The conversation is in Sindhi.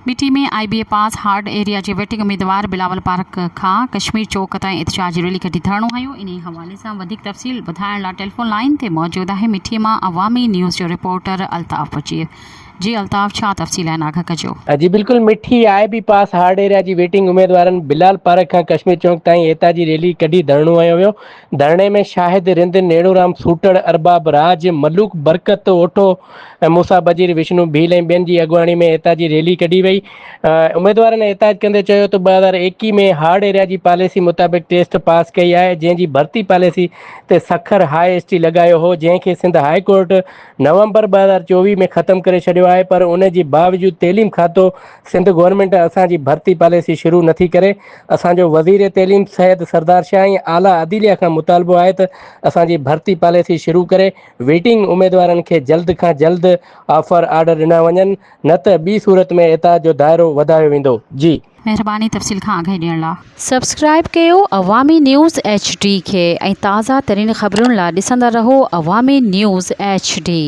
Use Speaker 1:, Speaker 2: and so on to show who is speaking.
Speaker 1: مٺي ۾ آء بي اي پاس هارڊ ايريا جي ويٽنگ اميدوار بلاول پارڪ کان ڪشمير چوڪ تائين احتجاجي ريلي ڪڍي ڌرڻو هنيو انهي حوالي سان وڌيڪ تفصيل ٻڌائڻ لا ٽيليفون لائين تي موجود آهي مٺي مان عوامي نيوز جو رپورٽر الطاف بجير جي الطاف ڇا تفصيل آهن آگاهه ڪجو.
Speaker 2: جي بلڪل مٺي آء بي پاس هارڊ ايريا جي ويٽنگ اميدوارن بلال پارڪ کان ڪشمير چونڪ تائين احتجاجي ريلي ڪڍي ڌرڻو هنيو ويو ڌرڻي ۾ شاهد رند، نيڻو رام سوٽڙ، ارباب راڄ، ملوڪ برڪت اوٺو، موسيٰ بجير، وشنو ڀيل ۽ ٻين جي اڳواڻي ۾ احتجاجي ريلي ڪڍي وئي. اميدوارن احتجاج ڪندي چيو ته 2021 ۾ هارڊ ايريا جي پاليسي مطابق ٽيسٽ پاس ڪئي آهي، جنهن جي ڀرتي پاليسي تي سکر هاء ايس ٽي لڳايو هو، جنهن کي سنڌ هاء ڪورٽ نومبر 2024 ۾ ختم ڪري ڇڏيو آهي پر ان جي باوجود تعليم کاتو سنڌ گورنمينٽ اسان جي ڀرتي پاليسي شروع نٿي ڪري، اسان جو وزير تعليم سيد سردار شاهه ۽ اعليٰ عدليه کان مطالبو آهي ته اسان جي ڀرتي پاليسي شروع ڪري ويٽنگ اميدوارن کي جلد کان جلد آفر آرڊر ڏنا وڃن نه ته ٻي صورت ۾ احتجاج جو دائرو وڌايو ويندو. جي.
Speaker 1: مهرباني تفصيل کان آگاهي ڏيڻ لا. سبسڪرائيب ڪيو عوامي نيوز ايڇ ڊي کي ۽ تازه ترين خبرن لا ڏسندا رهو عوامي نيوز ايڇ ڊي.